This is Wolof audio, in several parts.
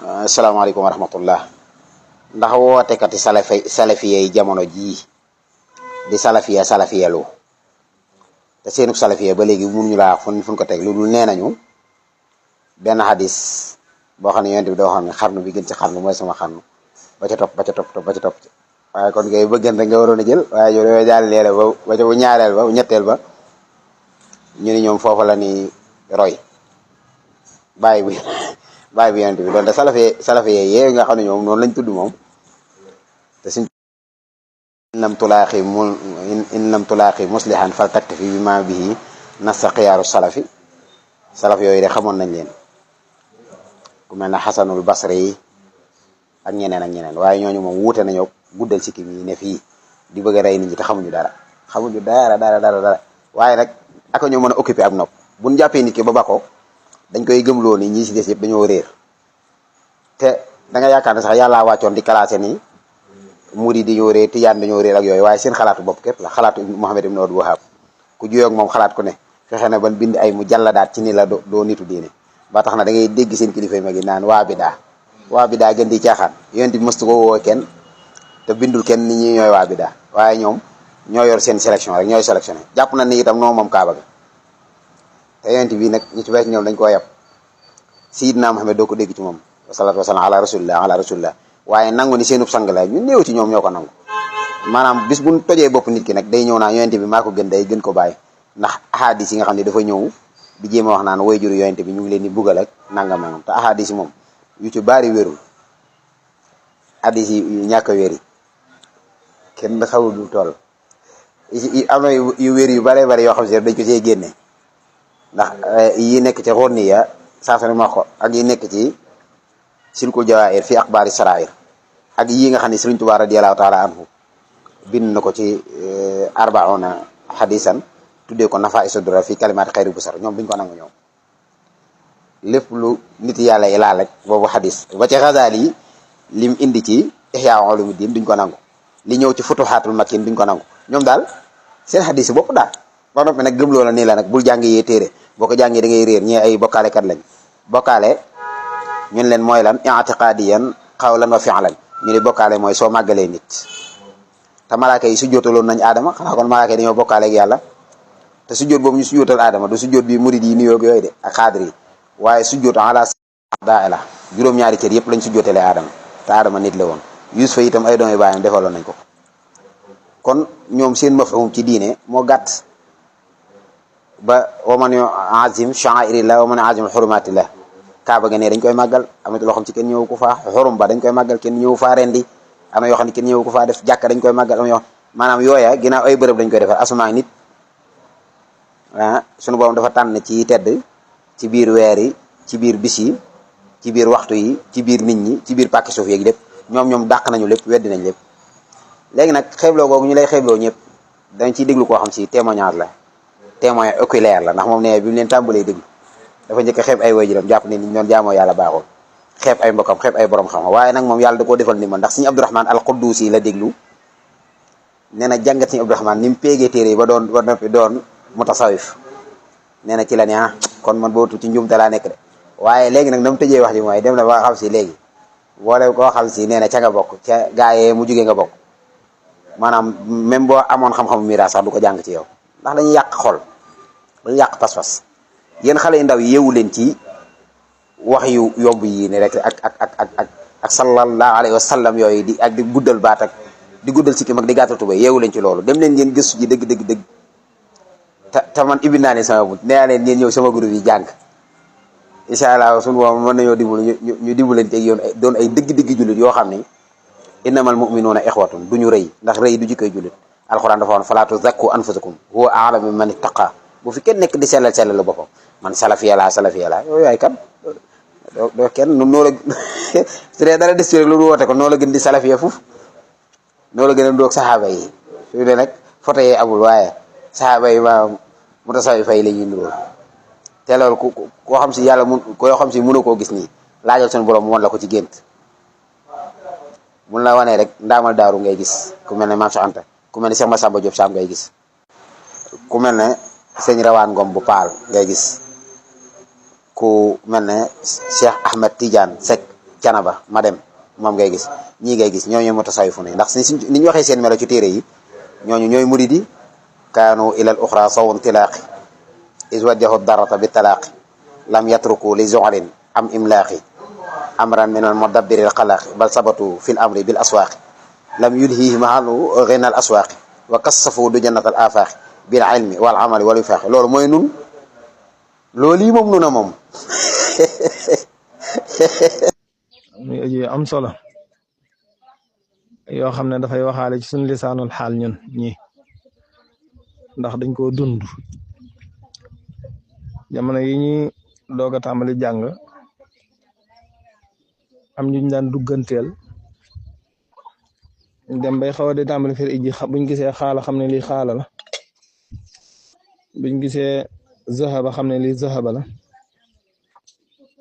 asalaamaaleykum wa rahmatullah. ndax wootekati salafiye yi jamono jii di salafiyelu te seenub salafiye ba léegi mënuñu laa fu ko teg lu dul nee nañu benn hadis boo xam ne yonent bi doo xam ne xarnu bi gën ci xarnu mooy sama xarnu ba ca topp waaye kon ngay bëggan rek nga waroon a jël waaye yow doo jaal leele ba ca bu ñaareel ba bu ñetteel ba ñu ni ñoom foofu la ni roy bàyyi bi yonent bi doon te salafiye yee nga xam ne ñoom noonu lañ tudd moom te suñ in lam tulaaqi muslihan fal taktafi bi ma bihi nassa xiyaaru salaf yooyu de xamoon nañ leen ku mel ne xasanul basri yi ak ñeneen waaye ñooñu moom wuute nañoo guddal sikkim yi ne fii di bëgg a rey nit ñi te xamuñu dara waaye nag aka ñoo mën a occupé ab nopp buñ jàppee nit ki ba bako dañ koy gëmloo ni ñii si des yëpp dañoo réer te da nga yaakaar ne sax yàllaa wàccoon di classé nii murid dañoo réer tijaan dañoo réer ak yooyu waaye seen xalaatu bopp képp la xalaatu Muhammad ibn Abdul Wahhab ku juyoog moom xalaat ku ne fexe na ban bind ay mu jàlladaat ci ni la doo nitu diine ba tax na da ngay dégg seen kilifa yi mag yi naan waa bidaa gën di caaxaan yonent bi mëstu ko woo kenn te bindul kenn nit ñi ñooy waa bidaa waaye ñoom ñoo yor seen sélection rek ñooy sélectionné jàpp na ni itam noo moom kaaba ga te yonent bi nag ñu ci bees ñoom dañ koo yab Sayyidina Muhammad doo ko dégg ci moom wasalaatu wasalaam ala rasulillah waaye nangu ni seenub sang la ñu néew ci ñoom ñoo ko nangu maanaam bis buñ tojee bopp nit ki nag day ñëw naa yonent bi maa ko gën day gën ko bàyyi ndax ahadis yi nga xam ne dafa ñëw di jéem a wax naan way juru yonent bi ñu ngi leen di buggal ak nangam te ahadis yi moom yu ci bari wérul hadis yi ñàkk a wér yi kenn xawul du toll am na yu wér yu bare yoo xam si dañ ko see génne ndax yi nekk ci xóot ni ya saasane ma ko ak yi nekk ci silkul jawaahir fi axbaari sarair ak yi nga xam ne Sëriñ Tuubaa radiyallaahu taala anhu bind na ko ci arbauna hadisan tuddee ko nafaa'isu durar fi kalimaati xayri busar ñoom duñ ko nangu ñoom lépp lu nit yàlla yi laal rek boobu hadis ba ci Xasaali yi lim indi ci Ihyaa Ulumuddin duñ ko nangu li ñëw ci Futuhaatul Makkiin duñ ko nangu ñoom daal seen hadis yi bopp daal ba noppi nag gëm loola nii la nag bul jàngi yee téere boo ko jàngee da ngay réer ñee ay bokkaalekat lañ bokkaale ñun leen mooy lan i'tiqaadiyan qawlan wa fi'lan ñu ne bokkaale mooy soo màggalee nit te malaaka yi sujjootaloon nañ aadama xanaa kon malaaka yi dañoo bokkaale ak yàlla te sujjoot boobu ñu sujjootal aadama du sujjoot bi murid yi nuyoo yooyu de ak xaadir yi waaye sujjoot ala daa la juróom-ñaari cër yëpp lañ sujjootalee aadama te aadama nit la woon Yuusufa itam ay doomi baayam defaloon nañ ko kon ñoom seen mafhum ci diine moo gàtt ba waman azim sha'airillah waman azim xurumatillah kaaba ga ne dañ koy màggal am na loo xam ci kenn ñëwu ko faa xurum ba dañ koy màggal kenn ñëwu faa rendi am na yoo xam ne kenn ñëwu ko faa def jàkka dañ koy màggal am na yoo maanaam yooya ginnaaw ay bërëb dañ koy defar asumaan nit sunu borom dafa tànn ci tedd ci biir weer yi ci biir bis yi ci biir waxtu yi ci biir nit ñi ci biir pàkki suuf yeeg lépp ñoom dàq nañu lépp weddi nañ lépp léegi nag xeebloo googu ñu lay xeebloo ñëpp dañ ciy déglu koo xam si témoignage la témoin oculaire la ndax moom ne bi mu leen tàmbalee déglu dafa njëkk a xeeb ay waajuram jàpp ne ni ñoon jaamoo yàlla baaxul xeeb ay mbokkam xeeb ay borom xam-xam waaye nag moom yàlla da koo defal ni man ndax Sëriñ Abdourahmane al-Quddusi la déglu nee na jàngat Sëriñ Abdourahmane ni mu péegee téere yi ba noppi doon mutasawif nee na ci la ne kon man bootu ci njuumte laa nekk de waaye léegi nag na mu tëjee wax ji mooy dem na ba nga xam si léegi boole koo xam si nee na ca nga bokk ca gaayee mu jugee nga bokk maanaam même boo amoon xam-xamu miraas sax du ko jàng ci yow ndax dañuy yàq xol dañuy yàq pas-pas yéen xale yu ndaw yi yeewu leen ci wax yu yomb yi ne rek ak sallallahu alayhi wa sallam yooyu di guddal baat ak di guddal sikkim ak di gàttal tubay yeewu leen ci loolu dem leen ngeen gëstu ji dëgg te man ibbi naa ne sama bunt nee naa leen ngeen ñëw sama groupe yi jàng incha allah suñu borom mën nañoo dimbali ñu dimbalante ak yoon doon ay dëgg jullit yoo xam ne innamal mu'minuuna ixwatun du ñu rëy ndax rëy du jikkoy jullit alxuraan dafa woon falaa tuzakku anfusakum huwa a'lamu man ittaqa bu fi kenn nekk di sellal la boppam man salafiya laa yooyu yaay kan doo kenn noo la su dee dara des ci rek lu woote ko noo la gën di salafiya foofu noo la gën a doog saxaaba yi su dee nag photo yi amul waaye saxaaba yi ma mutasawifa yi la ñuy nuroo te loolu koo xam si yàlla koo xam si mënu koo gis nii laajal seen borom mu wan la ko ci gént mun la wanee rek ndaamal daaru ngay gis ku mel ne Maam Cheikh Anta ku mel ne Cheikh Massamba Diop Sam ngay gis ku mel ne sëñ Rawaan Ngom bu Paal ngay gis ku mel ne Cheikh Ahmed Tidiane Seck Canaba ma dem moom ngay gis ñii ngay gis ñooñu mutasawwifu ne ndax ni ñu waxee seen melo ci téere yi ñooñu ñooy muridi kaanu ilal uxra sawun tilaaqi is wajjahu darata bi talaaqi lam yatruku li zoxalin am imlaaqi amran min al mudabbiri al xalaaqi bal sabatu fil amri bil aswaaqi lam yulhihi mahalu ghina al aswaaqi wa kassafu du jannat al afaaqi bil ilmi wal amali wal wifaaqi loolu mooy nun loolu yi moom nu na moom muy aji am solo yoo xam ne dafay waxaale ci suñu lisaanul xaal ñun ñi ndax dañ koo dund jamono yi ñuy doog a tàmbali jàng am ñu daan dugganteel dem bay xaw a di tàmbali fir iji buñ gisee xaala xam ne lii xaala la buñ gisee zahaba xam ne lii zahaba la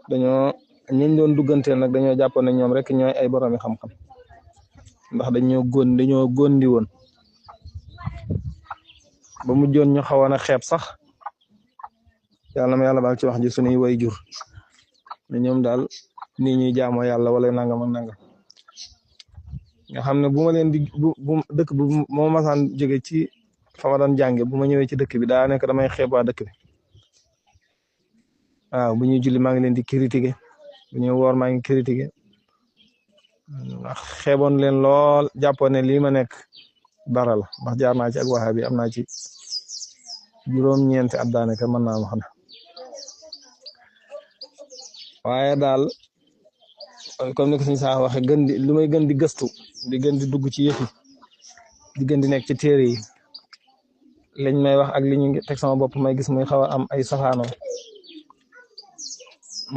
dañoo ñiñ doon dugganteel nag dañoo jàppoon ne ñoom rek ñooy ay boroomi xam-xam ndax dañoo góndi woon ba mujjoon ñu xawoon a xeeb sax yàlla ma yàlla baal ci wax ji suñuy way jur ne ñoom daal nii ñuy jaamoo yàlla wala nangam ak nangam nga xam ne bu ma leen di bu dëkk bu moo masaan jóge ci fa ma doon jànge bu ma ñëwee ci dëkk bi daa nekk damay xeeb waa dëkk bi waaw bu ñuy julli maa ngi leen di critiquer bu ñuy woor maa ngi critiquer ndax xeeboon leen lool jàppoon ne lii ma nekk dara la ndax jaar naa ci ak waxa bi am naa ci juróom-ñeenti at daanaka mën naa wax ne waaye daal comme ni ko suñu saa waxe gën di lu may gën di gëstu di gën di dugg ci yëf yi di gën di nekk ci téere yi liñ may wax ak li ñu teg sama bopp may gis muy xaw a am ay safaano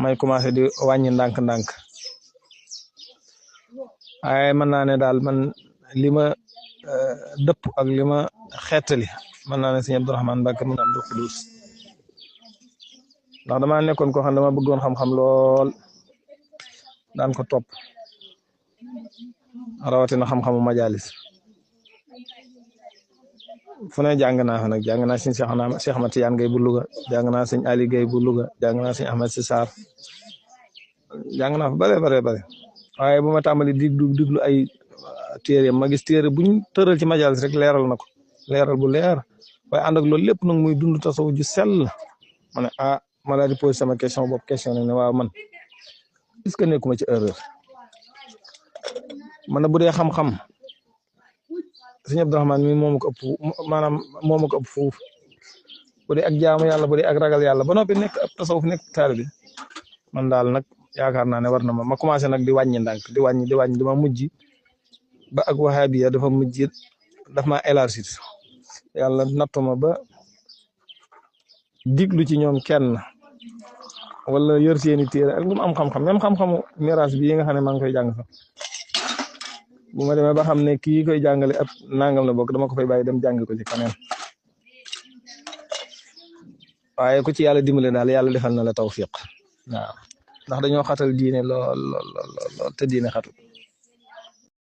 may commencé di wàññi ndànk-ndànk waaye mën naa ne daal man li ma dëpp ak li ma xeetali mën naa ne sëñ Abdourahmane Mbacké mën Abdou Khoudoss ndax damaa nekkoon koo xam ne dama bëggoon xam-xam lool daan ko topp rawatina xam-xamu majalis fu ne jàng naa fa nag jàng naa sëñ Cheikh Ahmad Tidiane Gaye bu Louga jàng naa sëñ Ali Gaye bu Louga jàng naa sëñ Ahmed Sissar jàng naa fa bare waaye bu ma tàmbali diglu ay téere ma gis téere buñ tëral ci majalis rek leeral na ko leeral bu leer waaye ànd ak loolu lépp nag muy dund tasawuf ju sell ma ne ma daal di posé sama question bopp question ne waaw man est-ce que nekkuma ci erreur man bu dee xam-xam sëñ Abdourahmane mi moomu ko ëpp maanaam moomu ko ëpp foofu bu dee ak jaamu yàlla bu dee ak ragal yàlla ba noppi nekk ab tasawuf nekk taalibe man daal nag yaakaar naa ne war na ma commencé nag di wàññi ndànk di wàññi dama mujj ba ak wahabiya dafa mujj daf ma élargir yàlla nattuma ba diglu ci ñoom kenn wala yor seeni téere ak lu mu am xam-xam même xam-xamu miraas bi yi nga xam ne maa ngi koy jàng sax bu ma demee ba xam ne kii koy jàngale ab nangam la bokk dama ko fay bàyyi dem jàng ko ci kaneen waaye ku ci yàlla dimbale daal yàlla defal na la tawfiq waaw ndax dañoo xatal diine lool te diine xatul